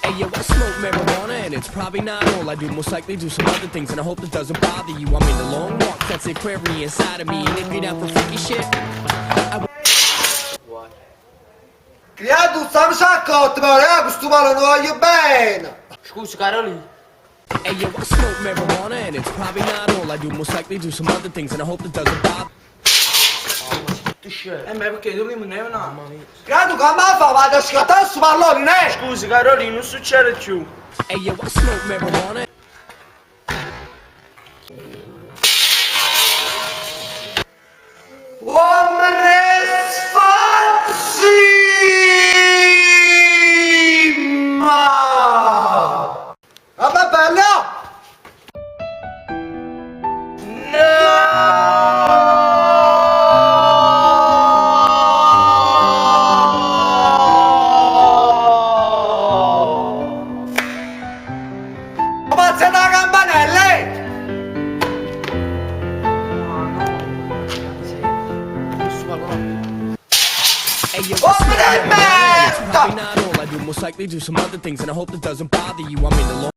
Hey yo, I smoke marijuana and it's probably not all I do. Most likely do some other things and I hope it doesn't bother you. I'm in the long walk, that's the aquarium inside of me. And if you're down for freaky shit, I Creato sta un sacco, ma questo palo non voglio bene! Scusa Carolina. Hey yo, I smoke marijuana and it's probably not all I do. Most likely do some other things and I hope it doesn't bother. Tu scemo. Eh ma perché tu prima ne no? Creato che mi fa vado a scattare su pallone, ne? Scusa Carolina, non succede più. Hey yo, I smoke marijuana. Uomini sfazzima! Vabbè bello! No! Pazza da campanelle! Hey yo, I Oh, smoke marijuana and it's merda! probably not all I do. Most likely do some other things and I hope it doesn't bother you. I'm in the long.